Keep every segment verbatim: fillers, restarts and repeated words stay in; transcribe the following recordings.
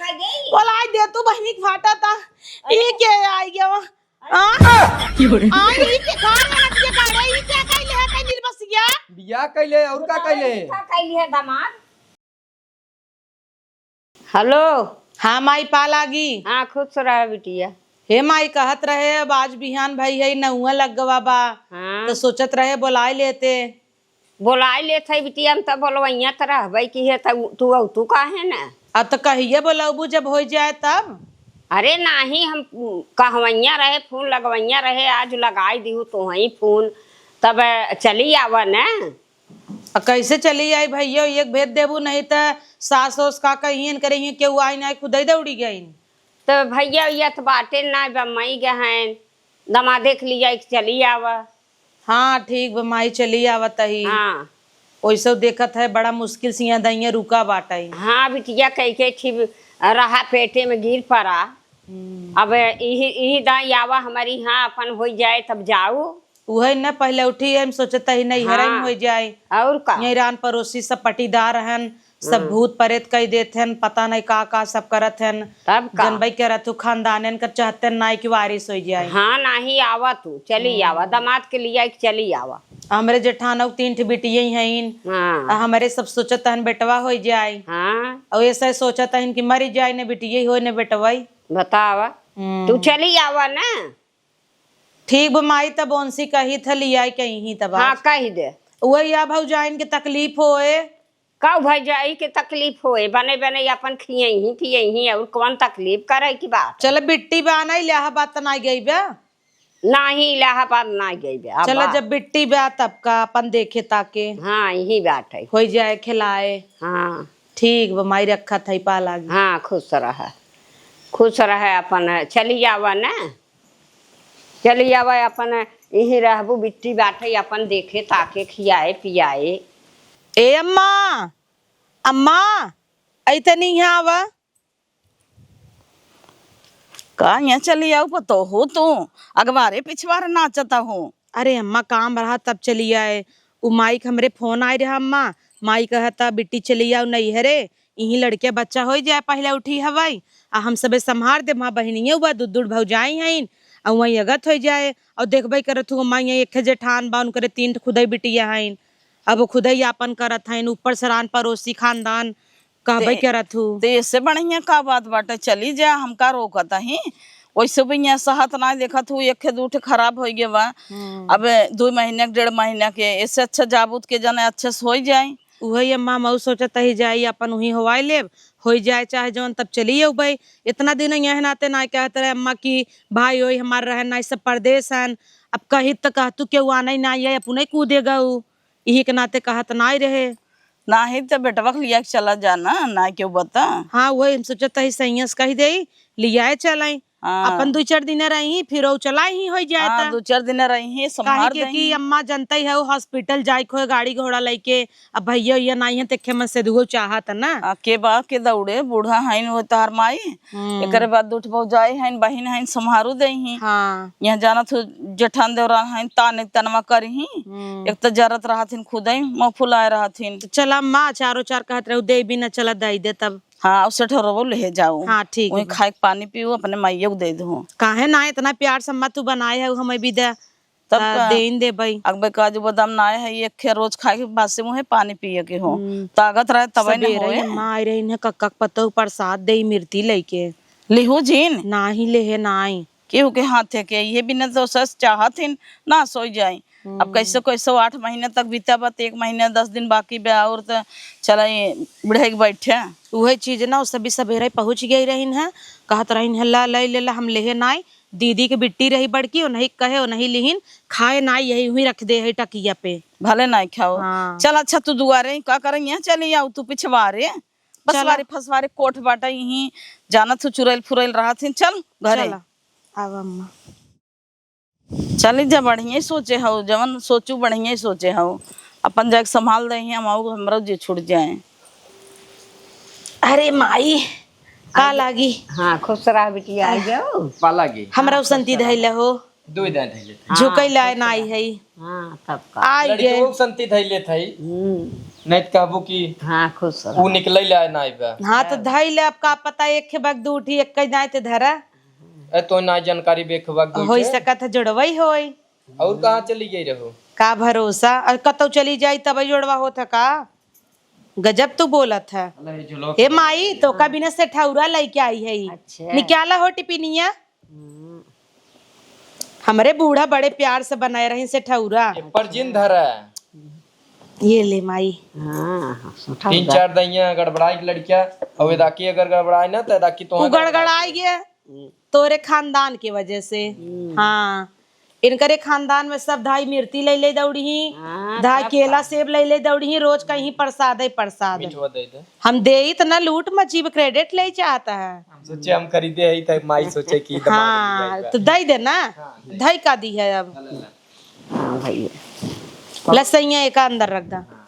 बोलाई दे तू बहिनी के फाटा ता। ई के आई गया? आ? आ, ई के घर है, नतिया का रे, ई क्या कइले है, कई दिल बस गया? बियाह कइले, और का कइले? का कइले है दामाद? हेलो। हाँ माई, पा लागी। हाँ, खुश रह बिटिया। हे माई, कहत रहे, अब आज बिहान भई है, नउआ लग गवा बा। हाँ। तो सोचत रहे, बोलाए लेते। बोलाए लेत है बिटिया, हम तो बोलवैया तो रहबे की है, तो तू अउ तू काहे न? अब तो कहिए बोलबू, जब हो जाए तब। अरे नाही, हम कहवैया रहे, फोन लगवैया रहे, आज लगाई दिहू तोहई फोन, तब चली आवा न। आ, कैसे चली आई भैया? एक भेज देबू, नहीं त सास ओस का कहियन करिहैं, केहू आई ना, खुदै दौड़ी गइन। त भैया, ये त बाटे ना, बम्बई गए हैं, दमादे के लिया एक चली आवा। हाँ, ठीक बा माई, चली आवत ही। हाँ। ओइसो देखत है, बड़ा मुश्किल से यहाँ दइया रुका बाटई। हाँ बिटिया, कई के ठीक रहा, पेटे में गिर पड़ा। हम्म। अब इही, इही दाई आवा हमारी यहाँ, अपन होइ जाए तब जाऊ। उहे न, पहिले उठी है, हम सोचत ही नैहर ही हाँ। होइ जाए। और का? यही रान पड़ोसी सब पटीदार हन, सब हम्म। भूत प्रेत कई देत हन, पता नहीं का का सब करत हन। तब का? जनबई करत हूँ, खानदानन कर चाहते नाई कि वारिस होइ जाए। हाँ, नाही आवा तू, चली हम्म। आवा, दामाद के लिया एक चली आवा। हमरे जेठानऊ तीन ठे बिटिये हईन, हाँ। आ हमरे सब सोचत हन बेटवा होइ जाए। हाँ। और ऐसे सोचत हन कि मरी जाए, न बिटिये होइ न बेटवई। बतावा, हम्म। तू चली आवा ना। ठीक बा माई, तब ओनसी कही था लियाई कहीं तब हाँ, आज। कही दे। वही आ भौजाइन के तकलीफ होए। का भौजाई के तकलीफ होए? बने बने अपन खियइही, पियइही, और कौन तकलीफ करे की बात? चल बिट्टी बा, नहीं ले, आहा बात त नाई गई बा। नाही, इलाहाबाद नाही गइबे। अब चला, बा- जब बिट्टी बा, तब का अपन देखे ताके। हाँ, यही बात है। होइ जाए, खिलाए। हाँ। ठीक बा, माई रखत है, पा लागी। हाँ, खुश रह। खुश रह, अपन चली आवा न। चली आवा, अपन यही रहबू, बिट्टी बाटे, अपन देखे ताके, खियाए, पियाए। ए अम्मा, अम्मा, ऐ तनी यहाँ आवा। का यहाँ चली आऊ पतोहू तू? अगवारे पिछवारे नाचत हूँ। अरे अम्मा, काम रहा तब चली आए। उ माई के हमरे फोन आए रहा अम्मा, माई कहता बिट्टी चली आऊ नैहरे, इहीं लड़के बच्चा होइ जाए, पहिले उठी हवाई, आ हम सबे संभार देब, वहाँ बहिनियो बा, दू दू भौजाई हईन, आ वहीं अगत होइ जाए। और देखबे करत हूँ अम्मा, यहाँ एक जेठान बा, उनकरे तीन ठे खुदई बिटिया हईन, अब वो खुदई आपन करत हईन, ऊपर से रान पड़ोसी खानदान, कहबे ते, करत हूँ। ते इससे बढ़िया का बात बाटे, चली जा, हम का रोकत ही। वैसे भी यहाँ सहत ना देखत हूँ, एक ठे दू ठे खराब होइ गए बा। हम्म। अब दो महीने के, डेढ़ महीने के, इससे अच्छा जाबूत के जने अच्छे से होइ जाए। उहे अम्मा, मऊ सोचत ही जाई, अपन उही होवाई लेब, होइ जाए चाहे जौन, तब चली अउबे। इतना दिन यह नाते ना कहत रहे अम्मा कि भाई ओई हमार रहन ना, सब परदेस हन। अब कही त कहतू केहू आना ही ना आए, अपने कूदे गऊ, इही के नाते कहत ना रहे। नाही त बेटवा के लिया के चला जाना, ना केहू बता। हाँ, वही हम सोचत ही सैया से कही देई, लियाए चलाई। हाँ। अपन दुई चार दिन रही, फिर वो चलाई ही होइ जाए हाँ, त। दो चार दिन रही, काहे संभार के देही। कि अम्मा जनते ही है, वो hospital जाए के होए गाड़ी घोड़ा लइके, अब भैया उइया नाई है, तेखे मन से दुगो चाहत ना। आ, के बा के दौड़े, बूढ़ा हईन वो तोहार माई। हम्म। एकरे बाद दू ठे भौजाई हईन, बहिन हईन, संभारू देही। हाँ। यहाँ जानत हो, जेठान देवरा हईन, ताने तनवा करही। हम्म। एक त जरत रहत हईन खुदई, मुँह फुलाए रहत हईन। त चला अम्मा, चारो चार कहत रहू, दे बिना चला दई दे तब। हाँ, उसे ठहरबो ले जाऊ। हाँ, ठीक वहीं बा। खाए के पानी पीऊ, अपने माइयो को दे दू। काहे ना, इतना प्यार से अम्मा तू बनाए है, हमें भी दे। तब त का? देइन देबई। अगबे काजू बादाम ना है, एक खे रोज खाए के, बासी मुँहे पानी पिए के हो। हम्म। ताकत रहे तबे न सबेरे होए। अम्मा आई रही है, कक्का के पतोह प्रसाद देई मिर्ती लइके। लिहू जीन? नाही लेहे नाई। केहू के हाथे के, ये बिना तो सस चाहत हिन, ना सोई जाई। अब हम्म। कैसे कैसे आठ महीने तक बीता बा, त एक महीने दस दिन बाकी बा, और त चला ये बुढ़े के बैठे। उहे चीज ना, वो सभी सबेरे पहुँच गई रहीन है, कहत रहीन है, "ला, ले, ले, ला, हम लेहे नाई।" दीदी के बिट्टी रही बड़की, उन्हीं कहे, उन्हीं लिहिन, खाए नाई, यही हुई रख दे है टकिया पे। भले नाई खाओ। हाँ। चल अच्छा, तू दुआरे का करें, यहाँ चली आऊ, तू पिछवारे। चला। बसवारी फसवारी कोठ बाटा यहीं, जानत हो चुरैल फुरैल रहत हिन, चल घरे। चला। आवा अम्मा। चली जा, बढ़िया ही सोचे हऊ, जवन सोचू बढ़िया ही सोचे हऊ। अपन जाके संभाल दे, हम आऊ, हमरो जी छूट जाए। अरे माई, का लागी? हाँ, खुश रह बिटिया, आ जाओ। पा लागी। हमरा हाँ, उसंती खुश रह। धैले हो। दुई दाई धैले थे। हाँ, झुकै लाए खुश ना आई रह। है। हाँ, तब का। आई लड़की गे। वो संती धैले थे। हम्म। नहीं तो कहबू कि हाँ, खुश रह। ऊ निकले ले ना आइबा। हाँ, तो धई ले, अब का पता एक खेबक दू उठी, एक कई दाएं ते धरा। ए, तो ना जानकारी बे खेबक दू होइ उठे। सकत है, जोड़वई होई। और कहाँ चली गई रहो? का भरोसा, और कतौ चली जाई तब जोड़वा होत है का? गजब तू बोलत है। अरे, ये जो लोग ए माई, तो का बिना सेठौरा लइके आई है ई। अच्छा। निकाला हो टिपिनिया। हम्म। हमरे बूढ़ा बड़े प्यार से बनाए रही सेठौरा। ये पर जिन धरा। ये ले माई। हाँ, हाँ, सेठौरा। तीन चार दइया गड़बड़ाई के लड़किया, और एदाकी अगर गड़बड़ाई ना, तो एदाकी तो उ गड़गड़ाई गया। हम्म। तोरे खानदान के वजह से। हम्म। हाँ, इनकरे खानदान में सब धाई मिर्ती ले ले दौड़ी ही, हाँ, धाई सब केला खा। सेब ले ले दौड़ी ही, रोज कहीं प्रसाद है, प्रसाद। मिठवा दे दे। हम देई त ना लूट मचीब, credit ले चाहता है। हम सोचे हम खरीदे है, त माई सोचे कि दमाद हाँ, ले जाएगा। तो दे दे ना। हाँ, दे। धई का दी है अब। ला, ला, ला। हाँ, भैया। लसैया एक अंदर रख दा। हाँ।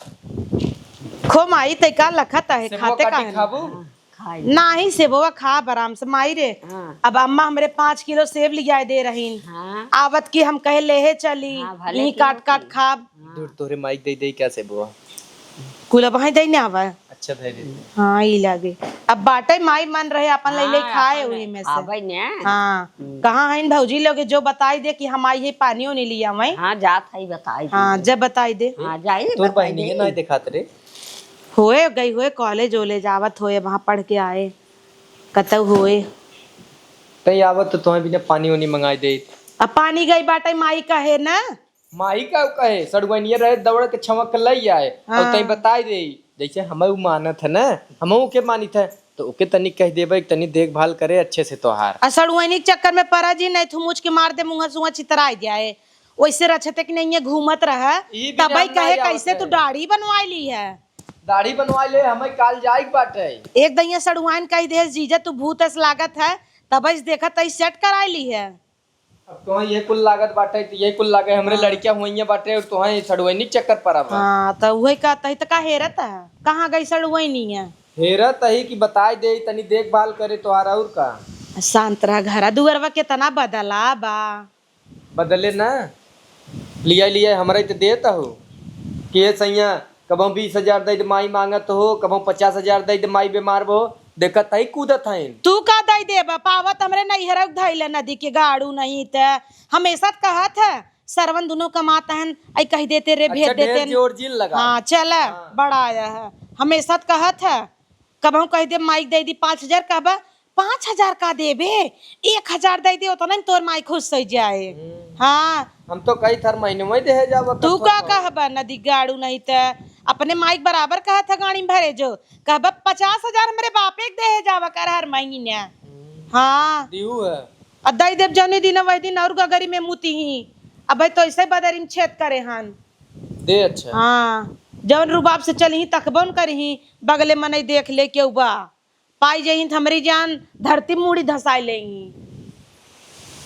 खो माई, ते का लखत है, सेबवा खाते काटी काहे ना? खाबू? हाँ। खाई। नाही, सेबवा खाब आराम से, माई रे। हाँ। अब अम्मा हमरे पाँच किलो सेब लियाए दे रहीन। हाँ। आवत की हम कहे लेहे चली, हाँ, भले यहीं किलो काट काट की। खाब। हाँ। दूर तोहरे माई के दे दे क्या सेबवा? कुल अब वहीं दे ना आवा। अच्छा, दे दे। हाँ, ई लागे। अब बाटे माई मन रहे, अपन ले ले हाँ, खाए अपन वही में से। आवे ने। हाँ। हम्म। कहाँ हईन भौजी लोग, जो बताई दे कि हम आई है, पानी ओनी लिया वहीं। हाँ, जात है, बताई दे। हाँ, जब बताई दे। हाँ, जाई, तोर बताई बहिनी दे। है ना दिखात रे। होए गई होए, college वॉलेज आवत होए, वहाँ पढ़ के आए, कतौ होए। तई आवत तो तोहे बिना पानी ओनी मंगाई देत। अब पानी गई बाटे, माई कहे ना। माई का कहे, सड़ुआइनिया रहे, दौड़ के छमक के लई आए, और हाँ। तई बताई दे, जैसे हमें उ मानत है ना, हम ओके मानित है, तो ओके तनी कह देबे, तनी देखभाल करे अच्छे से तोहार। आ सड़ुआइनी के चक्कर में परा जी, नहीं तो मुझ के मार दे, मुँह सुँह छितराई जाए। वैसे रछते कि नहीं है, घूमत रह, ई भी तबई ना कहे, आवत "कैसे तू है। दाढ़ी बनवाई ली है?" दाढ़ी बनवाई ले, हमें काल जाए के बाटे। एक दइया सड़ुआइन कह दे, "जीजा, तू भूत अस लागत है," तबई से देखत तई set कराई ली है। अब तो ये कुल लागत बाटे, तो ये कुल लागे, हमरे हाँ। लड़कियां हुइया बाटे, और तोहे सड़ुआइनी के चक्कर परा बा। हाँ, तो वही कहत ही, तो का हेरत है? कहाँ गई सड़ुआइनी है? हेरत ही कि बताई दे, तनी देखभाल करे तोहार, और का? शांत रह, घरा दुअरवा केतना बदला बा। बदले ना, लिया लिया हमरा इते देत हो कि ए सैया, कबहुँ बीस हजार दे दे माई मांगत हो, कबहुँ पचास हजार दे दे माई बीमार बो, देखत हई कूदत हईन। तू का दे देबा? पावत हमरे नैहरा धइले नदी के गाड़ू नहीं ते। हमेशा त कहत है, सरवन दुनो कमात हन, आई कह देते रे, भेज अच्छा, देते ढेर न। जोर जिन लगा। हाँ, चल, हाँ। बड़ा आया है। हमेशा त कहत है, कबहुँ कह दे माई दे दी पाँच हजार, कहबा, "पाँच हजार का देबे? एक हजार दे दे, उतना में तोर माई खुश हो जाए।" हम्म। हाँ। हम तो कई थर महीने में देहे जावा तू करत का हो। कहबा, नदी गाड़ू नहीं त अपने माई के बराबर कहत है गाड़ी में भरे जो। कहबा, "पचास हजार हमरे बापे के देहे जावा कर हर महीने।" हम्म। हाँ। दिहू है। आ दे देब जौनी दिन, वही दिन और गगरी में मुती ही। अब तो ऐसे बदरी में छेद करे हन। दे अच्छा। हाँ। जौन रुबाब से चली ही, तकबौन करी ही, बगले मनई देख ले केहू बा। पाई जइहीं त हमरी जान धरती मूड़ी धसाई लेइहीं।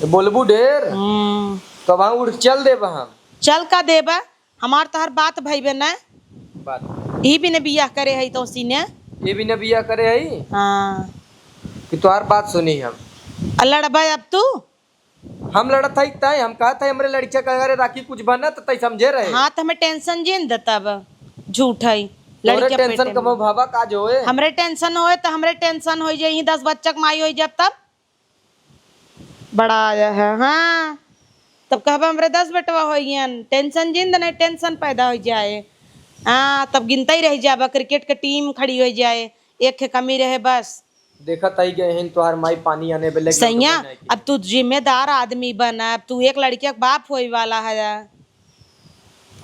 ए, बोलबू ढेर? हम्म। तब हम उठ चल देब हम। चल का देबा? हमार तोहार बात भइबे न। बात। ई बिना बियाह करे हई तोसी ने। ई बिना बियाह करे हई? हाँ। कि तोहार बात सुनी हम। आ लड़बा अब तू? हम लड़त हई तय, हम कहत हई हमरे लड़किया के अगर राखी कुछ बनत त तय समझे रहे। हाँ, त हमें tension जिन द तब। झूठ हई। तोरे लड़किया tension पेटे कमो में। भावा का जो होए? हमरे tension होए त हमरे tension होई जाई, दस बच्चा के माई होई जब तब। बड़ा आया है, हाँ। तब कहबा हमरे दस बेटवा होइयन, tension जिन द नहीं tension पैदा होई जाए। हाँ, तब गिनता ही रह जाबा, cricket के team खड़ी होई जाए, एक के कमी रहे बस। देखत आई गए हैं तोहार माई पानी आने बे लेके सैया, तो नहीं की। अब तू जिम्मेदार आदमी बन, अब तू एक लड़किया के बाप होए वाला है।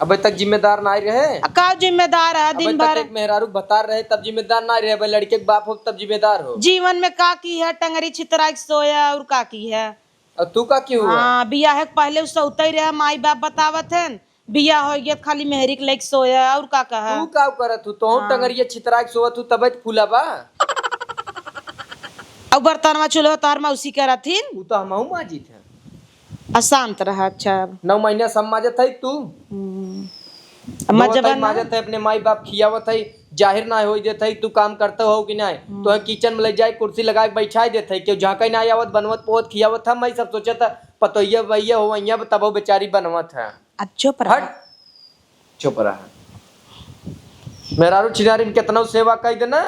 अबे तक जिम्मेदार ना रहे। आ, का जिम्मेदार है? अबे दिन तक भर एक मेहरारू भतार रहे तब जिम्मेदार ना रहे, अबे लड़के के बाप हो तब जिम्मेदार हो। जीवन में का की है, टंगरी छितरा के सोया और का की है? और तू का की हुआ? हाँ, बियाह के पहले उ सौतई रहे, माई बाप बतावत हैं, बियाह हो गया, खाली मेहरी के लेके सोया, और का कहा? तू का करत हूँ? तोहू हाँ। टंगरिया छितरा के सोवत हूँ, तबे त फूला बा। और बर्तनवा चूल्हा तोहर मौसी करत हिन? उ तो हमहू माजित है। अशांत रहा, अच्छा। नौ महीना सब माजत है तू। हम्म। अब नौ मजबा तई ना। माजत है, अपने माई बाप खियावत है, जाहिर ना होई देत है, तू काम करते हो कि नहीं? हम्म। तो kitchen में ले जाए, कुर्सी लगा के बैठा देत है, क्यों झांका ना आवत, बनवत, पोत, खियावत है, मैं सब सोचत है, पतोहिया भैया हो, वैया तबो बेचारी बनवत है। अब चुप रहा। हट, चुप रहा। मेहरारू छिनारिन केतनउ सेवा कइ देना,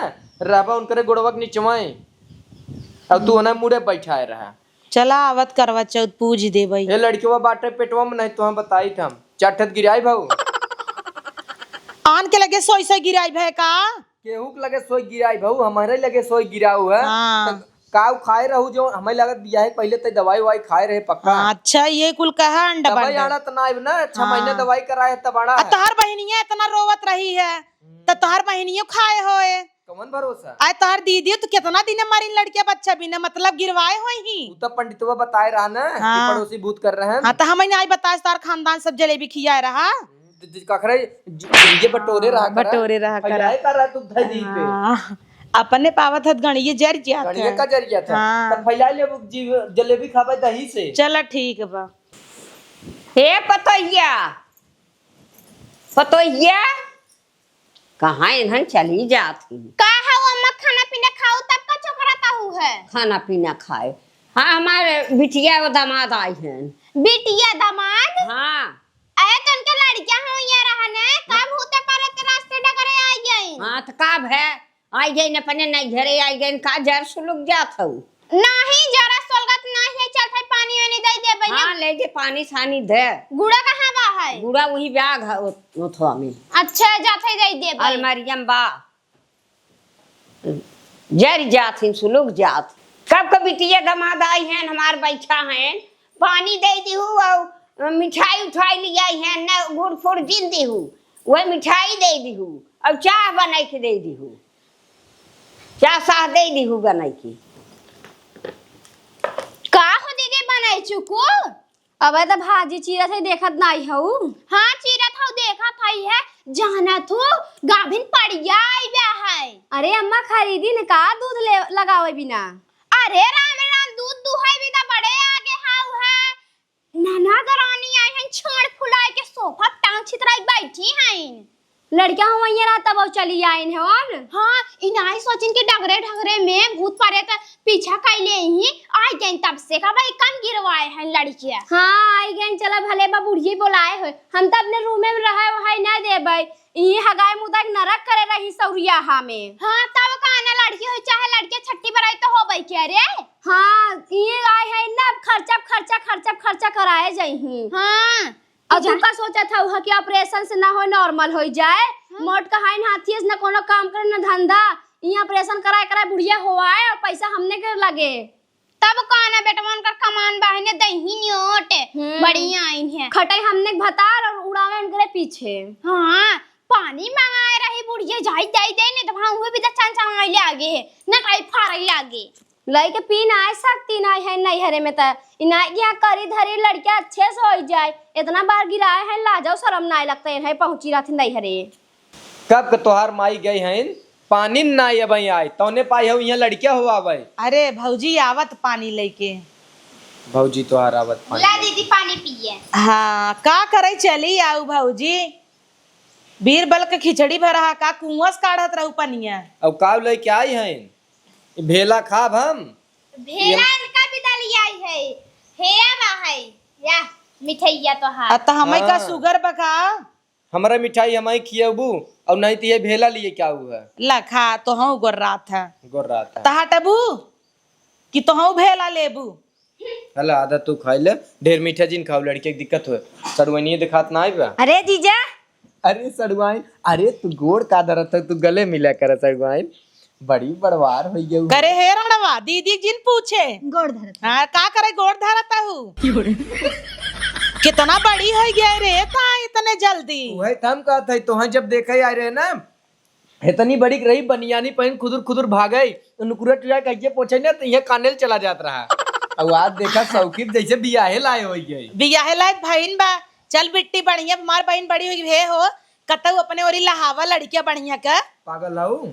रहबा उनकरे गोड़वा के निचवाए। अब तू ओने मुड़े बैठाए रहा। चला आवत करवा चौथ पूज देबई। ए लड़कवा बाटे पेटवा में, नहीं तो हम बताइत हम। चार ठत गिराई भाऊ। आन के लगे सोई सोई गिराई भय का? केहू के लगे सोई गिराई भाऊ, हमारे लगे सोई गिराऊ है। हाँ। त काऊ खाए रहू जो हमें लगत बियाहे के पहिले ते दवाई वाई खाए रहे पक्का। हाँ, अच्छा, ये कुल कहा अंडा दवाई बंडा। आड़त ना आइब ना, छह हाँ। महीने दवाई कराए है तब आड़ा आ है। तोहर बहिनिया इतना रोवत रही है, त तोहर बहिनियो खाए होए। कौन भरोसा? आए तोहर दीदी तो कितना दिन मरिन लड़किया बच्चा बिना मतलब गिरवाए होई ही। उ तो पंडितवा बताए रहा ना कि हाँ। पड़ोसी भूत कर रहे हैं। हाँ, तो हमें नहीं बताए, तोहर खानदान सब जलेबी खियाए रहा। द-, द-, कखरे ज-, ये बटोरे रहा करा। बटोरे रहा करा। फैलाए कर रहा तू धरती पे। हाँ, अपने पावत हत गणिये जर जात गणिये है। का जर जात है? हाँ। तब फैला ले वो जी, जलेबी खाबे दही से। चला ठीक बा। हे पतोहिया, पतोहिया, कहाँ इन्हन चली जात ही? का है वो अम्मा, खाना पीना खाऊ तब का चोकरा ताऊ है? खाना पीना खाए। हाँ, हमारे बिटिया वो दामाद आई हैं। बिटिया दामाद? हाँ। अरे तो उनके लड़कियां हो ये रहा ने, का भूते परे के रास्ते डगरे आई गई? हाँ, तो का भे? आई गई न अपने नैहरे आई गई, का जर सुलुक जात हऊ? नहीं, जरा सोलगत नहीं है, चल भाई पानी वानी दे दे भैया। हाँ, ले दे पानी सानी दे। गुड़ा कहाँ बा है? गुड़ा वही बैग है ओ-, ओथवा में। अच्छा, जात है दे दे भाई। अलमारिया में बा। जर जात हिन, सुलुक जात। कब के बिटिया दामाद आई हैं, हमार बैठा हैं, पानी दे दिहू और मिठाई उठाई ले आई हैं, न गुड़ फुड़ जिन दिहू, वही मिठाई दे दिहू और चाह बनाई के दे दिहू, चाह साह दे दिहू बनाई के। का हो दीदी बनाई चुकू? अबे त भाजी चीरत है, देखत नाई हऊ? हाँ, चीरत हऊ, देखत हई है। जानत हऊ, गाभिन पड़िया आइबे है। अरे अम्मा, खरीदी न का दूध ले लगावे बिना? अरे राम राम, दूध दुहाई भी त बड़े आगे हाउ है। ननद रानी आई हैं, छाड़ फुलाए के सोफा टांग छितराई बैठी हैं। लड़किया हो वहीं रहा तब चली आइन है और? हाँ, इनाई सोचिन के डगरे ढगरे में भूत परेत पीछा कैले ही आई गइन, तब से का भाई कम गिरवाए हैं लड़किया। हाँ, आई गइन, चला भले बा बुढ़िए बोलाए हो, हम तो अपने रूमे में रहे वहाई ना देबै, ई हगाई मुदा के नरक करे रही सौरिया हमें। हाँ, तब का ना लड़की हो चाहे लड़के छट्टी बराई तो हो भाई क्या रे? हाँ, ई आए है ना, अब खर्चा, खर्चा, खर्चा, खर्चा कराए जाइहीं। हाँ, और तू जा- का सोचत हऊ ह कि ऑपरेशन से ना होए, नॉर्मल होई जाए? हाँ। मोट कहाइन हाथी से ना कोनो काम करे, ना धंधा। ई ऑपरेशन कराए कराए बुढ़िया होआए और पैसा हमने के लगे। तब का ना बेटवन कर कमान बहिने दही नोट हम्म। बढ़िया आइन है। खटाई हमने के भतार और उड़ावे उनकरे पीछे। हाँ, पानी मंगाए रही बुढ़िया, जाई जाई दे ने तो वहाँ हुए भी तो चन चन आइले आगे है, ना कहीं फारई लागे। लइके पी नाय सकती नाय है नैहरे में त। इनाय के यहाँ करी धरी लड़किया अच्छे से होई जाए। इतना बार गिराए हैं, लाजो शरम नाय लगते हैं, पहुँची रहती नैहरे। कब के तोहार माई गई हैं, पानी नाय अबई आए, तौने पाई हो यहाँ लड़किया हो आवे। अरे भौजी आवत पानी लइके। भौजी तोहार आवत पानी ला लइके। दीदी पानी पिए। हाँ, का करे चली आऊ भौजी? बीरबल के खिचड़ी भरा हा, का कुआं से काढ़त रहू पनिया? अब का लइके आई हैं? ई भेला खाब हम। भेला इनका भी दलिया है, हेया बा है, या मिठैया तोहार। आ, त हमई का हाँ। सुगर बा का? हमरा मिठाई हमई खियबू, और नहीं त ये भेला लिए क्या हुआ? ला खा, तो हम गोर रात है। गोर रात है। त हटबू कि तो हम भेला लेबू? हला, आधा तू खाई ले, ढेर मीठा जिन खाओ, लड़के के दिक्कत होए। सड़ुआइनिए दिखात ना आइबा। अरे जीजा। अरे सड़ुआइन, अरे तू गोड़ का धरत है, तू गले मिला कर सड़ुआइन। बड़ी बड़वार हो गई। करे हे रणवा, दीदी जिन पूछे। गोड़ धरत है। हाँ, का करे गोड़ धरत हूँ? कितना बड़ी हो गई रे, ता इतने जल्दी। वही त हम कहत है, तोहे जब देखे आए रहे ना, इतनी बड़ी रही, बनियानी पहन खुदुर खुदुर भागे, नुकुरा टुरा कहिए पोछे ना, तो ये कानेल चला जात रहा। अब आज देखा सौखी जैसे बियाहे लाए हो गए। बियाहे लायक भइन बा, चल बिट्टी बढ़िया, हमार बहिन बड़ी हुई हे हो, कतऊ अपने ओरी लहावा लड़किया बढ़िया का। पागल हऊ,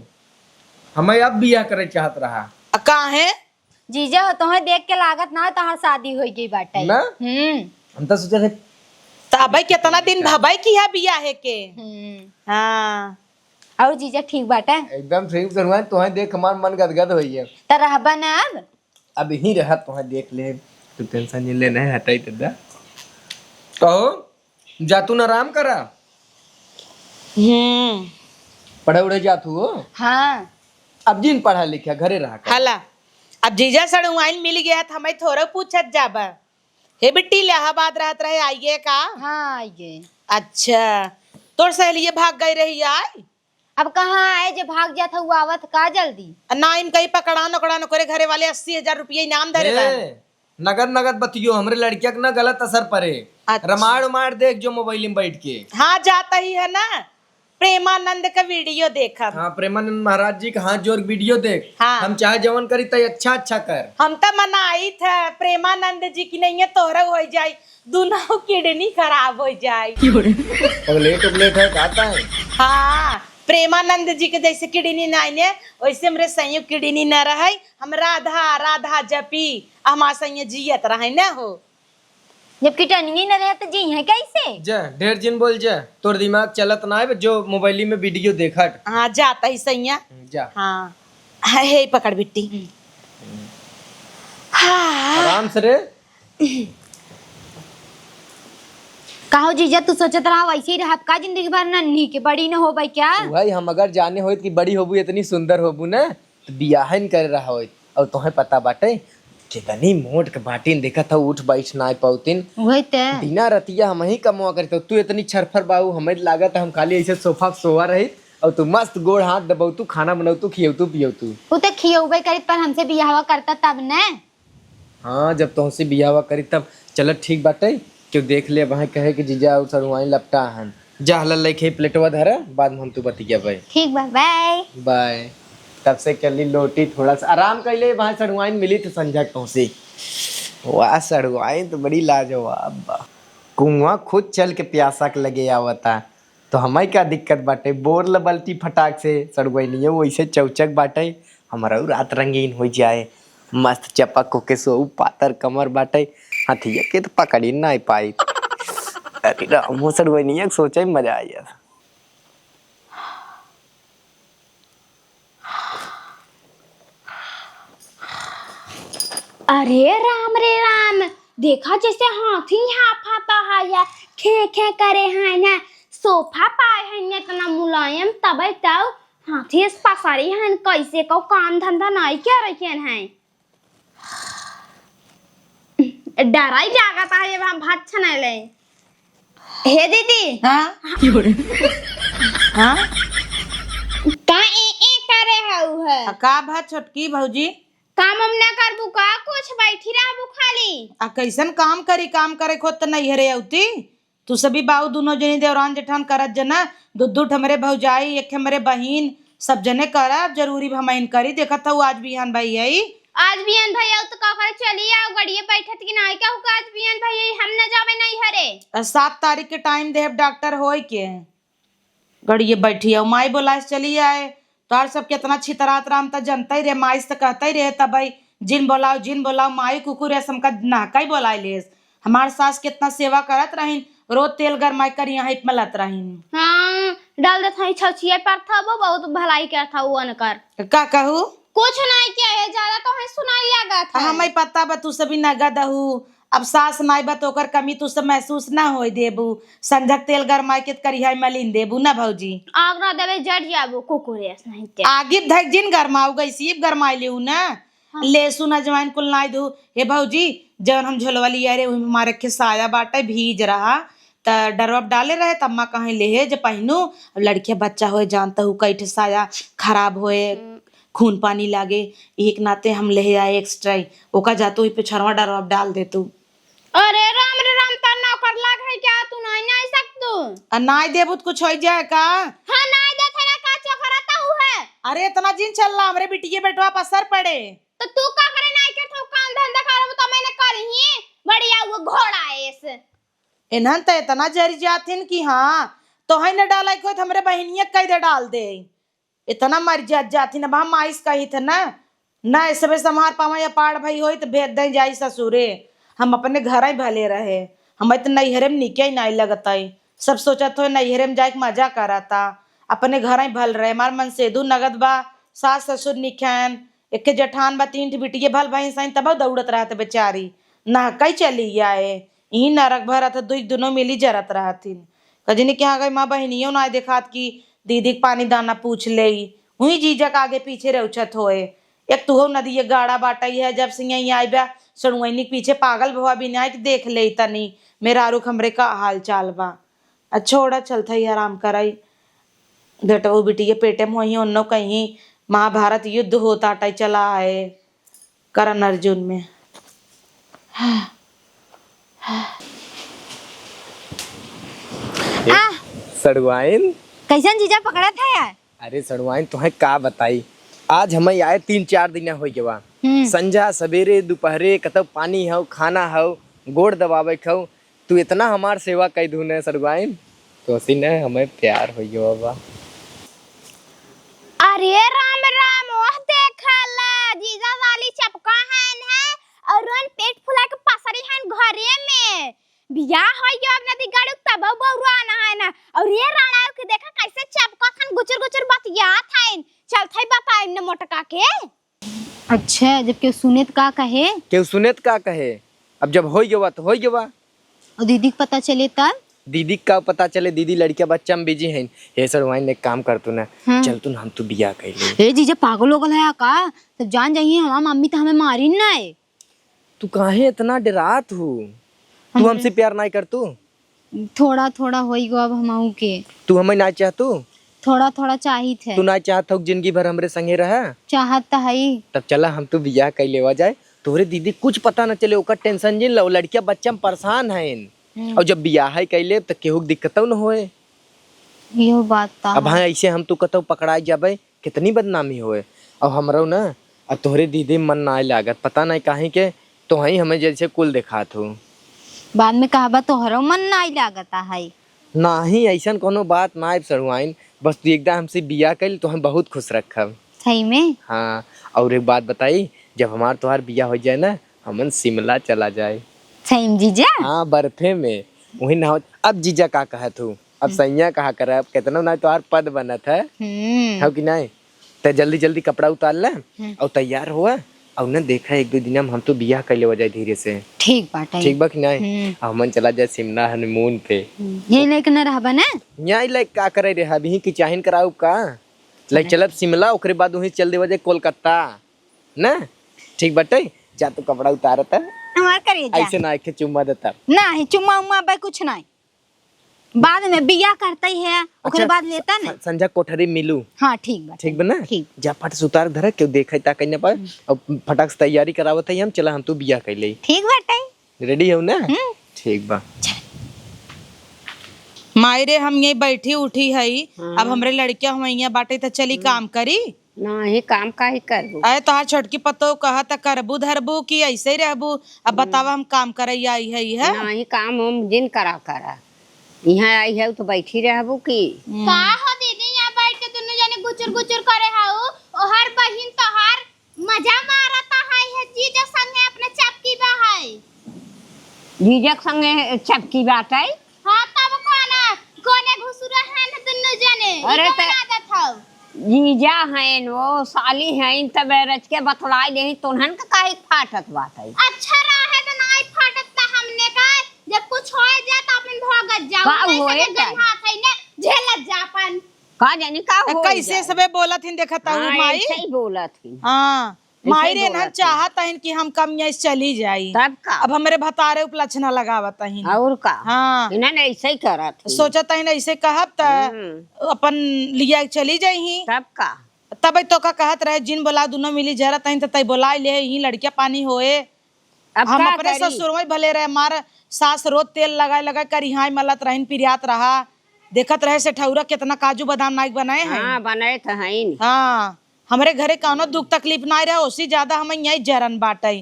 हमें अब बियाह करे चाहत रहा। आ, काहे? जीजा हो, तोहे देख के लागत ना हो तोहार शादी हो गई बाटे। ना? हम्म। हम तो सोचे थे। त अबे कितना दिन भबे की है बियाहे के? हम्म। हाँ। और जीजा ठीक बाटे? एकदम ठीक सड़ुआइन, तोहे देख हमार मन गदगद होई है। त रहबा ना अब? अब यहीं रह, तोहे देख ले, तू tension नहीं लेना है, हटाई दे दा। कहो, जा तू न आराम करा। हम्म। पढ़े उढ़े जात हुओ? हाँ। अब जिन पढ़ा लिखा, घरे रहा कर। हला, अब जीजा सड़ुआइन मिल गया त हमें थोड़ा पूछत जाबा। हे बिट्टी, इलाहाबाद रहत रहे, आइए का? हाँ, आइए। अच्छा, तोर सहेलिये भाग गई रही आय? अब कहाँ आए, जे भाग जात है, वो आवत का जल्दी? आ, ना, इनका ही पकड़ान उकड़ान ओकरे घरे वाले अस्सी हजार रुपया इनाम धरे ए, रहन। नगद नगद बतियो, हमरे लड़किया के ना गलत असर पड़े। अच्छा। रमाड़ उमाड़ देख जो मोबाइल में बैठ के। हाँ, जाता ही है ना, प्रेमानंद का वीडियो देखब। हाँ, प्रेमानंद महाराज जी का हाथ जोड़ वीडियो देख। हाँ। हम चाहे जवन करी तय अच्छा अच्छा कर। हम त मनाई थे प्रेमानंद जी की नहीं है, तोहरा हो जाई, दोनों किडनी खराब हो जाई। पगलेट उगलेट है, कहता है। हाँ, प्रेमानंद जी के जैसे किडनी नहीं है, वैसे हमरे संयुक्त किडनी न रहे। हम राधा राधा जपी, हमार संगे जियत रहे न हो। जब किडनी न रहे त जी है कैसे? जा, ढेर जिन बोल जा, तोर दिमाग चलत ना है, जो मोबाइल में वीडियो देखत। हाँ, जाता ही सैया। जा। हाँ, हे, हे पकड़ बिट्टी। हम्म। हाँ। आराम से रे। कहो जीजा, तू सोचत रहा वैसे ही रहब का जिंदगी भर? नन्ही के बड़ी न होबै क्या? वही हम अगर जाने होइत कि बड़ी होबू, इतनी सुंदर होबू ना, त बियाह न करे रहा होइत। और तोहें पता बाटे, कितनी मोट के बाटिन, देखत हऊ, उठ बैठ नाय पाउतिन। वही ते। दिना रतिया हम ही कमवा करते, तू इतनी छरफर बाऊ, हमें लागत है हम खाली ऐसे सोफा पे सोवा रही, और तू मस्त गोड़ हाथ दबाऊ, तू खाना बनाऊ, तू खियऊ, तू पियऊ, तू। उ ते खियौबे करित, पर हमसे बियाहवा करता तब न। हाँ, जब तोहसे बियाहवा करी तब। चल ठीक बाटे, केहू देख ले, वहाँ कहे कि जीजा और सड़ुआइन लपटा हन। जा हला लेके प्लेटवा धरा, बाद में हम तू बतिया भाई। ठीक बा, बाय। बाय। तब से कर ली लोटी, थोड़ा सा आराम कर ले, वहाँ सड़ुआइन मिली तो संझा तोहसे। वाह, सड़ुआइन तो बड़ी लाजवाब बा। कुआं खुद चल के प्यासा के लगे आवता। तो हमाई का दिक्कत बाटे, बोर ल बल्टी फटाक से, सड़ुआइनियो वैसे चौचक बाटे, हमरऊ रात रंगीन होइ जाए, मस्त चपक होके सोऊ, पातर कमर बाटे, हथिया के तो पकड़ी नाई पाई। अरे राम हो, सड़ुआइनिया के सोचे मजा आ जाए। अरे राम रे राम, देखा जैसे हाथी हाफाता है या खे खे करे है ना, सोफा पाए है ना इतना मुलायम, तबे तब हाथी से पसारी है, कैसे को काम धंधा नहीं क्या रखियन है। डराई लागत है, जब हम भात छनैले। हे दीदी। हाँ? हाँ? का ए, ए करे हऊ है? आ, का भा छोटकी भौजी? काम हम ना करबू का? कुछ बैठी रहबू खाली? आ, कैसन काम करी? काम करे खुद त नैहरे अउती। तू सभी बाऊ दुनो जनी देवरान जेठान करत जना, दू दू ठे हमरे भौजाई, एक ठे हमरे बहिन, सब जने करब, जरूरी हमहिन करी। देखत हऊ आज बिहान भई है। आज बिहान भई आऊ त का करे, चली आऊ, गड़िए बैठत कि नाई कहू का आज बिहान भई है, हम न जाबे नैहरे। आ, सात तारीख के टाइम देहब डॉक्टर होए के, गड़िए बैठी आऊ, माई बोलाए से चली आए। तोहार सब केतना छितरात राम त जनतै रहे, माई से त कहतै रहे, तब भाई जिन बोलाओ, जिन बोलाओ, माई कुकुर है, हमका नहकाई बोलाए लेस। हमार सास केतना सेवा करत रहिन, रोज तेल गरमाई कर यहाँ हिप मलत रहिन। हाँ, डाल देत हई छौछिया पर था, वो बहुत भलाई करत हऊ उनकर। का कहू? कुछ नाई किया है, ज्यादा तो है सुनाई लागत है। हमें पता बा तू सभी नगद हऊ, अब सास नाई बा तो ओकर कमी तू सब महसूस ना होए देबू। संझक तेल गरमाई के करिहाई मलिन देबू ना भौजी। आग ना देवे जर जाबू कुकुर ऐस नहीं ते। आगी धक जिन गरमाऊ गई सीप गरमाई लेऊ ना। हाँ। लहसुन अजवाइन कुल नाई दू। हे भौजी, जवन हम झोलवा लिया रे, उही में हमारे के साया बाटे, भीज रहा, त डरवा डाले रहे, त अम्मा कहे, "ले हे, जे पहिनू, अब लड़किया बच्चा होए, जानत हऊ, कई ठे साया खराब होए, हम्म। खून पानी लागे, एक नाते हम ले आए एक्स्ट्रा ही, ओका जातू ही पिछरवा डरवा डाल दे तू।" अरे राम रे राम, त नौकर लाग है क्या? तू नाई, नाई सकतू? आ, नाई देबू त कुछ होई जाए का? हाँ, नाई देत है ना, का चोकरा त ऊ है। अरे, इतना जिन चल रहा, हमरे बिटिये बेटवा पर असर पड़े। तो तू का करे नाई करत हऊ, काम धंधा करबू त मैंने करी ही, बढ़िया वो घोड़ा ऐस। इन्हन त इतना जरी जाथिन कि हाँ, तोहई न डाले को त हमरे बहिनिया कई दे डाल दे। इतना मर जात जाथिन, अब हम आइस कही थे ना, ना ऐसे में संभार पावा या पाड़ भाई होई त भेज दे जाई ससुरे। हम अपने घर ही भले रहे, हम त नैहरे में निके ही नाई लगत है। सब सोचत हो नैहरे में जाए के मजा करता, अपने घर ही भल रहे। हमार मनसेधु नगद बा, सास ससुर निखैन, एके जेठान बा, तीन ठे बिटिये भल भैंस हईन, तब दौड़त रहत बेचारी, नहकई चली आए। इही नरक भरत दुई दुनो मिली जरत रहथिन। कजनी के यहाँ गई माँ बहिनियो ना देखात कि दीदी के पानी दाना पूछ लेई, उही जीजा के आगे पीछे रउछत होए। एक तुहौ नदिया गाड़ा बाटइ है, जब से यहीं आइबा, सड़ुआइनी के पीछे पागल भवा बिना कि देख लेई तनी, मेहरारू के हमरे का हाल चाल बा। अच्छा, छोड़ा, चलत ही आराम करई। बेटवो बिटिया पेटे में होइहीं, ओन्नो कहीं महाभारत युद्ध होत आटइ चला है। करण अर्जुन में। ए, आह! सड़ुआइन। कैसन जीजा पकड़त है यार? अरे सड़ुआइन, तोहे का बताई, आज हमें आए तीन चार दिन होइ गवा। हम्म। संझा, सबेरे, दुपहरे, कतौ पानी हौ, खाना हौ, गोड़ दबावे के हौ, तू इतना हमार सेवा कइ दू न सड़ुआइन, तोसी न हमें प्यार होइ गवा बा। अरे राम राम, ओह देखा ला, जीजा साली चपका हइन है, और रोन पेट फुला के पसरी हइन घरे में। बियाह होइ गयो अब नदी गाड़ू तब बउरा ना है ना, और ये राणा के देखा कैसे चपका खन गुचुर गुचुर बतियात हइन। चलत ही बताइम न मोटका के। अच्छा, जब केहू सुने त का कहे? केहू सुने त का कहे? अब जब होइ गवा त होइ गवा। और दीदी के पता चले तब? दीदी का पता चले, दीदी लड़किया बच्चा में बिजी हइन। हे सड़ुआइन, एक काम कर तू ना, हाँ। चल तू ना, हम तू बियाह कइ ले। ए जीजा, पागल हो गल है का? तब जान जाइए, हमार मम्मी त हमें मारी ना है। तू काहे इतना डरात हू? तू हमरे हमसे प्यार नाई कर तू? थोड़ा थोड़ा होई गो अब हमहू के। तू हमें नाई चाह तू? थोड़ा थोड़ा चाहित है। तू नाई चाहत हो जिंदगी भर हमरे संगे रहा? चाहत त हई। तब चला हम तू बियाह कइ लेवा जाए, तोहरे दीदी कुछ पता न चले, ओकर टेंशन जिन लो, लड़किया बच्चा में परेशान हइन। हम्म। और जब बियाह है कइ लेब त केहू के दिक्कतौ न होए। इहो बात त अब है। हाँ, ऐसे हम तू कतौ पकड़ाई जाबे, कितनी बदनामी होए। और हमरो ना, और तोहरे दीदी मन नाई लागत, पता नाई काहे के, तोहई हमें जैसे कुल देखात हो। बाद में कहबा तोहरो मन नाई लागत है। नाही, ऐसन कोनो बात नाई सड़ुआइन, बस तू एकदम हमसे बियाह कइल तो हम बहुत खुश रखब। सही में? हाँ, और एक बात बताई, जब हमार तोहार बियाह होइ जाए ना, हमन शिमला चला जाए। सही में जीजा? हाँ, बर्फे में। वही ना हो, अब जीजा का कहत हूँ, अब हम्म। सैया कहा करब, कितना ना तोहार पद बनत है, हम्म। हो कि नहीं? त जल्दी जल्दी कपड़ा उतार ले हम्म। और तैयार हुआ, और न देखा एक दो दिन में हम तो बियाह कर लेवा जाए धीरे से। ठीक बाटे। ठीक बा कि नहीं? हम्म। और हमन चला जाए शिमला हनीमून पे। हम्म। यही लेके न रहबा ना? यही लेके का करे रहब, यहीं की चाहिन कराऊ का? ले चला। चलब शिमला, ओकरे बाद वहीं चल देवा जाए कोलकाता। ना? ठीक बाटे, जा तू कपड़ा उतारत है। हमार करेजा। ऐसे ना, एक ठे चुम्मा देता। नाही, चुम्मा उम्मा बे कुछ नाही। बाद में बियाह करते ही है, ओकरे अच्छा, बाद लेता स-, ना। स-, संझा कोठरी मिलू। हाँ, ठीक बा, ठीक बा ना? ठीक। जा फट से उतार धरे, केहू देखे ताके ना पाए। हम्म। अब फटाक से तैयारी करावत है हम, चला हम तू बियाह कर ले। ठीक बाटे। Ready हो ना? हम्म। ठीक बा। माई रे, हम यहीं बैठी उठी हई, हाँ। अब हमरे लड़किया हुआ यहाँ बाटे त चली हम्म। काम करी। नाही, काम काहे करबू? अरे, तोहार छोटकी पतोह कहत, करबू धरबू कि ऐसे ही रहबू? अब हम्म। बतावा, हम काम करैया आई है, ई है? नाही, काम हम जिन करा करा। यहाँ आई है तो बैठी रहबू की? हम्म। का हो दीदी, यहाँ बैठ के दुनू जने गुचुर गुचुर करे हऊ? ओहर बहिन तोहार मजा मारत है, है जीजा संगे अपने चपकी बा है। जीजा के संगे चपकी बात है? हाँ, तब कोना, कोने घुसुरा है न दुनू जने, अरे ई त कौन आदत हौ? जीजा हैं वो, साली हैं, तब रच के बतलाई देही, तोन्हन के काहे फाटत बात है? अच्छा रहे त नाई फाटत त हमने का, जब कुछ हो जाए त अपन भोगत जाओ, का वैसे होए के त? गन हाथ है ने, झेलत जा अपन। का जानी का अ, हो कैसे जाए। सबे बोलत हिन देखत हऊ हाँ, माई? ऐसे ही बोलत हिन। हाँ, ऐसे माई ही रे ना बोलत हिन। चाहत हिन कि हम कम यहाँ से चली जाई। तब का? अब हमरे भतारे उपलक्षणा लगावत हिन। और का? हाँ। इन्हन ऐसे ही करत हिन। सोचत हिन ऐसे कहब त हम्म। अपन लिया के चली जाई ही। तब का? तब तो का कहत रहे, जिन बोला दुनो मिली जरत हिन त तई बोला ले ही लड़किया पानी होए। अब हम का अपने करी? ससुर में भले रहे, हमार सास रोज तेल लगाए लगाए करिहाई मलत रहिन, पिरियात रहा, देखत रहे से ठौरा कितना काजू बादाम नाइक बनाए हैं। हाँ, बनाए त हईन। हाँ, हमरे घरे कौनो दुख तकलीफ नाई रहे, ओसी ज्यादा हम यही जरन बाटे।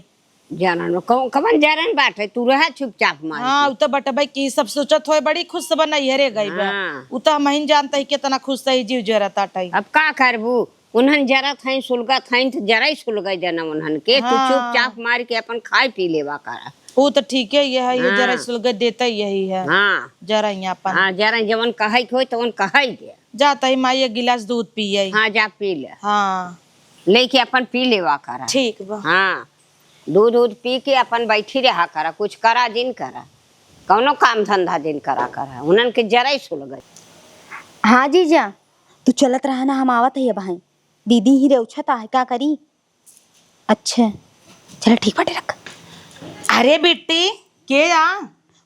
जरन में कौन, कवन जरन बाटे? तू रहा चुपचाप मार हाँ, के। उ त बटबे की सब सोचत होए, बड़ी खुश बा नैहरे गई बा। हाँ। उ त हम ही जानते ही कितना खुश सही जीव जरत आटे। अब का करबू? उन्हन जरत हईं, सुलगत हईं, त जरई सुलगई देना उन्हन के। तू हाँ। चुपचाप मार के अपन खाए पी लेवा करा। उ त ठीके ये है, ये हाँ। जरई सुलगई देते यही है। हाँ। जरई अपन। हाँ, जरई जवन कहई के होई, तवन कहई दे। जा तई माई, एक गिलास दूध पिए। हाँ, जा पी ले। हाँ। लेके अपन पी लेवा करा। ठीक बा। हाँ। दूध उध पी के अपन बैठी रहा करा, कुछ करा जिन करा, कौनो काम धंधा जिन करा करा, उन्हन के जरई सुलगई। हाँ जीजा, तू चलत रहा ना, हम आवत है अब हैं। दीदी ही रेउछत आहे, का करी? अच्छा, चल ठीक बाटे, रख। अरे बिट्टी, के आ?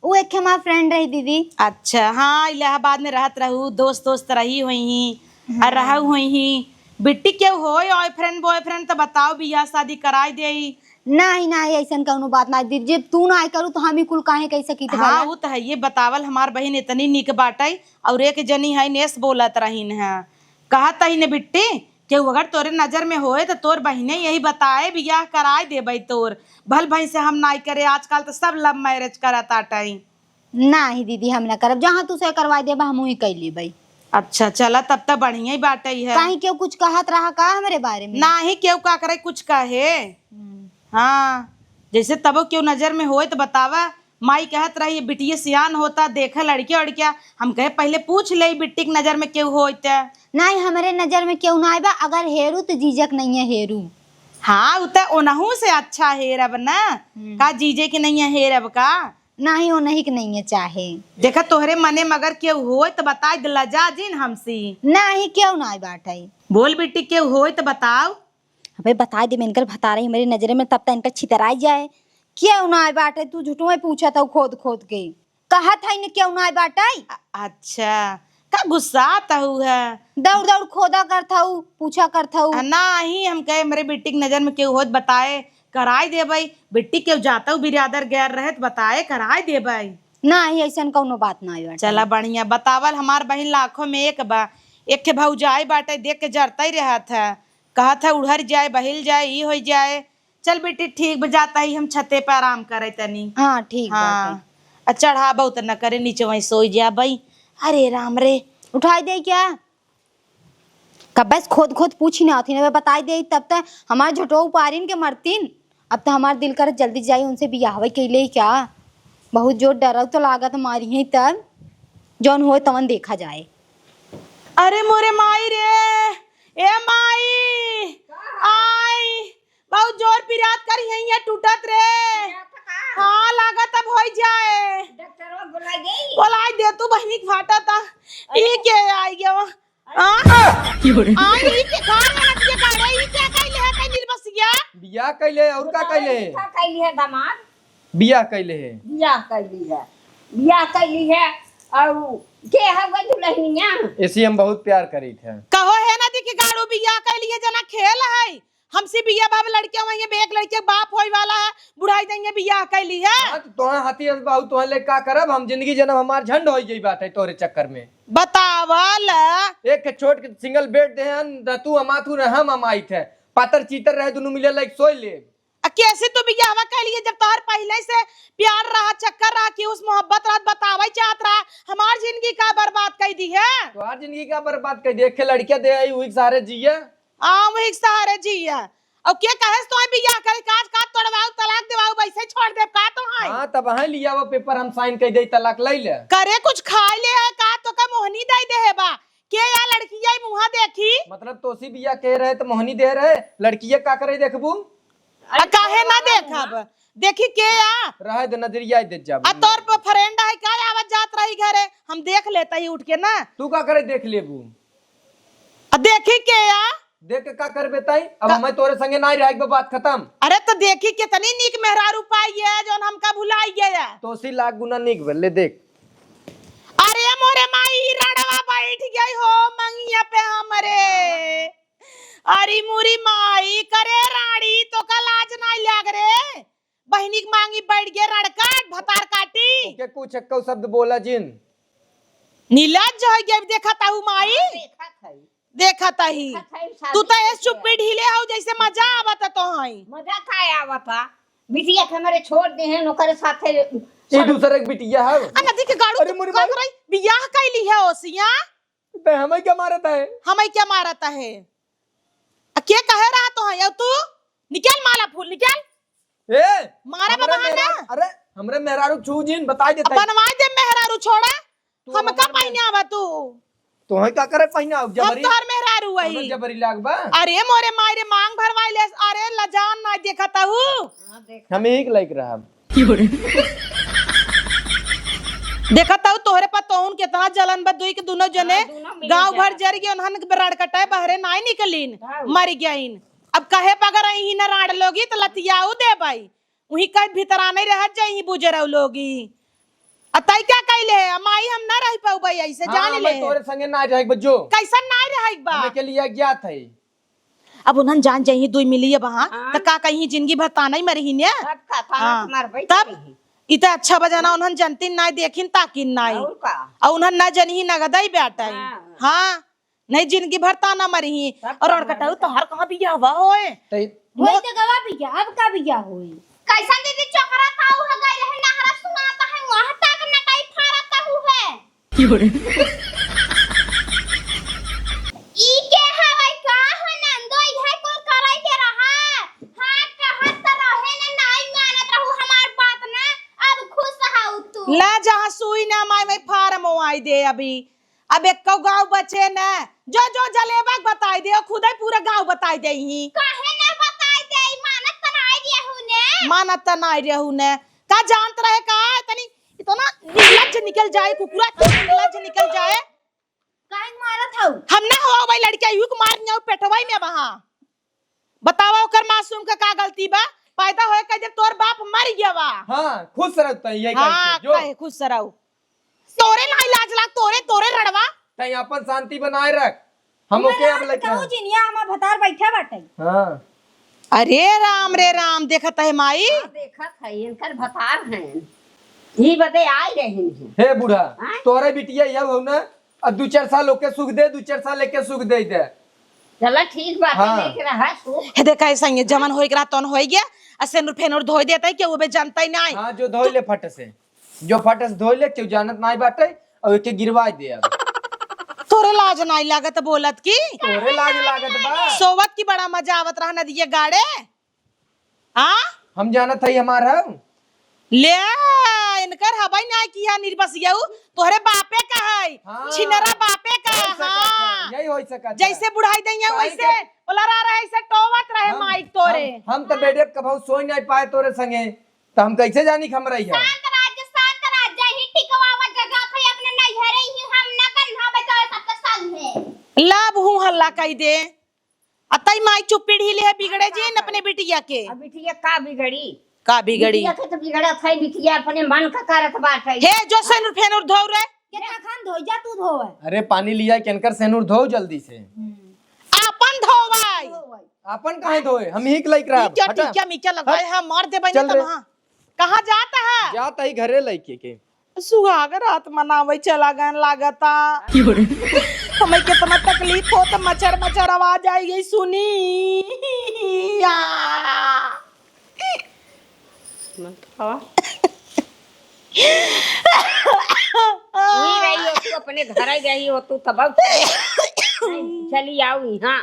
उ एक हमार friend रही दीदी। अच्छा, हाँ, इलाहाबाद में रहत रहू, दोस्त दोस्त रही हुई ही, हाँ। और रहू हुई ही। बिट्टी, केहू होय boyfriend, boyfriend तो बताओ, बियाह शादी कराई देई। नाही, नाही, ऐसन कौनो बात नाही दीदी, जब तू नाही करू तो हम ही कुल काहे कह सकी थे हाँ, भला? उ तो है, ये बतावल हमार बहिन इतनी निक बाटई, और एक जनी है नेस बोलत रहीन है, कहत ही ने बिट्टी, केहू अगर तोरे नजर में होए तो तोर बहिने यही बताए, बियाह कराए देबई तोर। भल भई से हम नाई करे, आजकल तो सब love marriage करत आटई। नाही दीदी, हम ना करब, जहाँ तू से करवाए देबा हम वही कई लेबई। अच्छा, चला तब तो बढ़िया ही बाटई है। काहे केहू कुछ कहत रहा का हमरे बारे में? नाही, केहू का करे कुछ कहे। हम्म। हाँ, जैसे तबो केहू नजर में होए तो बतावा, माई कहत रही, "बिटिया सियान होता, देखा लड़किया उड़किया।" हम कहे, "पहले पूछ ले, बिट्टी के नजर में केहू होई त।" नाही, हमरे नजर में केहू नाही बा, अगर हेरू तो जीजक नहीं है, हेरू। हाँ, उ त ओनहू से अच्छा हेरब ना। हम्म। का जीजे के नहीं है हेरब का? नाही, ओनही के नहीं है चाहे। देखा, तोहरे मने में अगर केहू होई तो बताई दे, लजा जिन हमसे। नाही, केहू नाही बाटई। बोल बिट्टी, केहू होई तो बताओ। अबे बताई दे, इनकर भतारा ही हमरे नजरे में तब तक इनकर छितराई जाए। केहू नाही बाटई, तू झूठो में पूछत हऊ खोद खोद के। कहत है न केहू नाही बाटई। अ-, अच्छा, का गुस्सात हऊ है? दौड़ दौड़ खोदा करत हऊ, पूछा करत हऊ। अ, नाही, हम कहे हमरे बिट्टी के नजर में केहू होत बताए, कराई देबई। बिट्टी केहू जातऊ बिरादर गैर रहे त बताए, कराई देबई। नाही, ऐसन कौनो बात नाही बाटई। चला बढ़िया, बतावल हमार बहिन लाखों में एक बा। एक ठे भौजाई बाटई, देख के जरतई रहत है, कहत है उड़हर जाए, बहिल जाए, ई होई जाए। चल बेटी, ठीक बा, जात ही हम छते पे आराम करे तनी। हाँ, ठीक हाँ। बाटे। आ चढ़ा बहुत न करे, नीचे वहीं सोई जाबई। अरे राम रे। उठाई दे क्या? कब्बे से खोद खोद पूछी ना हथिन, अबे बताई दे तब त हमार झोटो उपारिन के मरतीन। अब त हमार दिल करत जल्दी जाई उनसे बियाहवे के लिए क्या? बहुत जोर डरऊ तो लागत मारी है तब, जौन होए तवन देखा जाए। अरे मोरे माई रे, ए माई, आई, बहुत जोर पिरात करी है, ये टूटत रे। पिरात का? हाँ, लागत अब होई जाए। डॉक्टरवा बुलाई देई? बुलाई दे तू, बहिनी के फाटा ता। अरे। ई के आई गवा? अरे। हाँ? आ, ई के कार वाला के गाड़ी, ई क्या कइले है, कहीं निर्बसिया? बियाह कइले, और का कइले? का कइले है दामाद? बियाह कइले है। बियाह कइली है। बियाह कइली है, और के है वो दुल्हनिया? ऐसी हम बहुत प्यार करी थे। कहो है ना दी कि गाड़ू बियाह कइली है, जना खेल है। हमसे बिया बाप लड़किया वहीं, एक लड़के के बाप होए वाला है, बुढ़ाई देंगे बियाह कइली है। हाँ, तो तोहे हाथी हस बाहु, तोहे ले का करब? हम जिंदगी जनम हमार झंड होई गई बाटे तोरे चक्कर में। बतावल। एक छोट के single bed दे हन, न तू अमात हूँ, न हम अमाइत है। पातर चीतर रहे, दुनू मिले लाइक सोई ले। आ कैसे तू बियाहवा कइली है, जब तोहर पहिले से प्यार रहा, चक्कर रहा कि उस मोहब्बत रहा, बतावे चाहत रहा, हमार जिंदगी का बर्बाद कइ दी है। तोहार जिंदगी का बर्बाद कइ दी? एक लड़किया दे आई, वही के सहारे जिए। आ, वही के सहारे जिए। और के कहे से तोहे बियाह करे, काज काज तोड़वाऊ, तलाक देवाऊ, वैसे छोड़ देब का तोहे? हाँ, तब है लिया वो paper हम sign कर दे, तलाक ले ले। करे कुछ खाए ले है का, तो का मोहनी दे दे है बा? के या लड़किया मुहा देखी? मतलब तोसी बियाह के रहे तो मोहनी दे रहे, लड़किया का करे देखबू? आ, काहे ना देखब? देखी के आ? रहे दे, नजरिया दे जाब। आ तोर पर friend है का, आवत जात रही घरे, हम देख लेता ही उठ के ना। तू का करे देख लेबू? आ देखी के आ? देख के का करबे ताई? अब का? हमें तोरे संगे ना रहे, एक बात खत्म। अरे तो देखी कितनी नीक मेहरारू पाई है, जौन हमका भुलाई गया। तोसी लाख गुना नीक बे, ले देख। अरे मोरे माई, रड़वा बैठ गई हो मंगिया पे हमरे। अरे मोरी माई, करे राड़ी, तोका लाज नाई लाग रे? बहिनी के मांगी बैठ गए रड़का, भतार काटी। ओके, कुछ एक्को शब्द बोला जिन। नीलज जो है, ये देखत हऊ माई। देखत है। देखत ही। देखत है, शादी तू तो करके ऐस चुप्पी ढीले हऊ, जैसे मजा आवत है तोहई। मजा का आवत है? बिटिया के हमरे छोड़ दे हैं, ओकरे साथे ई दूसरे के बिटिया है। आ नदी के गाड़ू अरे तू मोरी का माई। करई? बियाह कइली है ओसिया? ते हमें क्या मारत है? हमें क्या मारत है? आ के कहे रहा तो है, तू निकल माला फूल, निकल। ए, मारा हमरे बबा मेहरा-, ना। अरे, हमरे मेहरारू छू जिन, बताई देता है। बनवाई दे मेहरारू, छोड़ा। तू हमका हमार पहनावा तू। तोहे का करे पहनाव? हम जबरी? तोहर मेहरारू वही। हमरे जबरी लाग बा। अरे मोरे माई रे, मांग भरवाई ले। अरे लजान ना देखत हऊ। हम एक लायक रहब। देखत हऊ तोहरे पर तोहन केतना जलन बा, दुई के दुनो जने हाँ, दुनो मिल गाँव भर जरा। जर गए, उन्हन के राड़ कटाए बहरे नाई निकलीन, हाँ। मर गइन। अब कहे पगर अइहीं न राड़ लोगी त लतियाऊ देबइ। उहीं कहीं भीतरा नहीं रहत जाइहीं बुजरऊ लोगी। आ तई का कइले है? आ माई हम ना रह पउबइ अइसे हाँ, जान ले। तोरे संगे ना रहे बा जो। कइसन ना रहे बा? हमें के लिए ज्ञात है। अब उन्हन जान जाइहीं दुई मिली अब हाँ, हाँ। त का कहीं जिंदगी भर ताना ही मरही ने? तब का ताना हाँ। मरबे तब करिहीं। इ त अच्छा बजाना उन्हन जनतीन नाई देखिन ताकिन नाई। और का? अउ उन्हन ना जनही नगदई बेटा। हाँ। हाँ। नहीं जिंदगी भर ताना मरही। तब और का और कटाऊ मरबे तोहर कहाँ बियाह हुआ होए? तई होई मोर त गवा बियाह, अब का बियाह होई? कैसन दीदी चोकरा ताऊ है गई रहे नहरा सुनाता है वहाँ तक नटाई फारत हूँ है। ई के हवै का हो नंदो, इहे कुल करै के रहा। हाँ, कहत त रहे न, नाई मानत रहू हमार बात न, अब खुश हऊ तू। ला जहाँ सुई ना माई, माई फार्म आई दे अभी। अब एक्को गाँव बचे न, जो, जो जलेबा के बताई दे, खुदै पूरा गाँव बताई देइहीं। काहे ना बताई दे, मानत त नाई रहू ने। मानत त नाई रहू ने। का जानत रहे का, तनी इतना निर्लज्ज निकल जाए, कुकुरा इतना निर्लज्ज निकल जाए। काहे के मारत हऊ? हम ना हो भाई लड़किया, यू के मार नियाऊ पेटवाई में बहा। बतावा ओकर मासूम का का गलती बा? पैदा होए का जब तोर बाप मर गया बा। हाँ, खुश रहता है, ये हाँ, कहते जो। कहे खुश रहू। तोरे ना इलाज ला, तोरे, तोरे रड़वा। तई अपन शांति बनाए रख। हम ओके अब लइका कहूँ जिनिया हमार भतार बैठा बाटे। हाँ। अरे राम रे राम, देखत है माई। हाँ, देखत है, इनकर भतार हैं। ई बदे आए रहे हैं। हे बूढ़ा, हाँ? तोरे बिटिया यह हो ना, अब दू चार साल ओके सुख दे, दू चार साल एके सुख दे दे। चला ठीक बात है, हाँ। लेके रहा सुख। हे देखा, ऐसा ही है, जवन होई के रहा, तवन होई गया। आ सेनुर फेनुर धोई देता है, केहू बे जानता ही नहीं। हाँ, जो धोई ले फट से। जो फट से धोई ले, केहू जानत नाई बाटे, और एके गिरवाई दे अब। तोरे लाज नाई लागत बोलत की? तोरे लाज लागत बा। सोवत की बड़ा मजा आवत रहा नदिया गाड़े। हाँ? हम जानत हई हमार हऊ। ले, इनकर हबई नाई किया निर्बसियाऊ, तोहरे बापे का है, हाँ। छिनरा बापे का, हो सकत है, हाँ। यही हो सकत है। जैसे बुढ़ाई दइया काहे वैसे, के ओलरा रहे, ऐसे टोवत रहे हम, माइक तोरे। हम, हम तो बेडे कबहू सोई नाई पाए तोरे संगे, तो हम कैसे जानी कि हम रही है? शांत रह जा, शांत रह जा, ही टिकवावा जगह पे अपने नैहरे ही हम ना कन्हा बचावे सबके संग है। लब हूँ हल्ला कई दे। अतई माई चुप्पी ढीले है, बिगड़े जिन अपने बिटिया के। अब बिटिया का बिगड़ी? का बिगड़ी? बिटिया के तो बिगड़त है, बिटिया अपने मन का करत बाटे। हे, जो सेनुर फेनुर धो रे। केतना खान धोई जा, तू धोवे। अरे, पानी लिया, केनकर सेनुर धो जल्दी से। हम्म। आपन धोवाई। धोवाई। आपन काहे धोए? हम ही के लइक रहा। ठीक है, हटा। ठीक है, मिक्या लगाए हट। है, मार दे बहनी चल रे। तब हाँ। कहाँ जाता है? जाता ही घरे लइके के। सुहाग रात मनावे चला गन लागता। क्यों रे? हमें कितना तकलीफ हो तो मचर मचर आवाज आई गई सुनी। आ। मत खावा। वही रही हो तू, अपने घर ही रही हो तू, तब अब चली आओ यहाँ।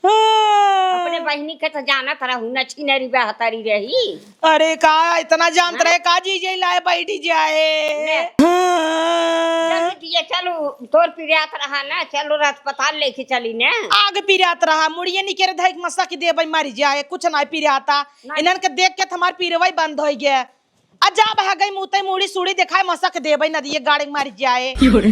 हाँ। अपने बहिनी के तो जानत रहू, न छिनरी बहतरी रही। अरे का इतना जानत हाँ? रहे का जीजे लाए बैठी जाए। ले। हाँ। चलू दिया, चलू, तोर पिरात रहा ना, चलू अस्पताल लेके चली ने। आग पिरात रहा, मुड़िए निकेरे धइक मसक देबै मर जाए, कुछ ना पिराता। ना। इनन के देख के त हमार पिरवई बंद होइ गया। आ जा बहा गई मुतई मुड़ी सुड़ी देखाए मसक देबै नदिए गाड़े मर जाए। क्यों रे?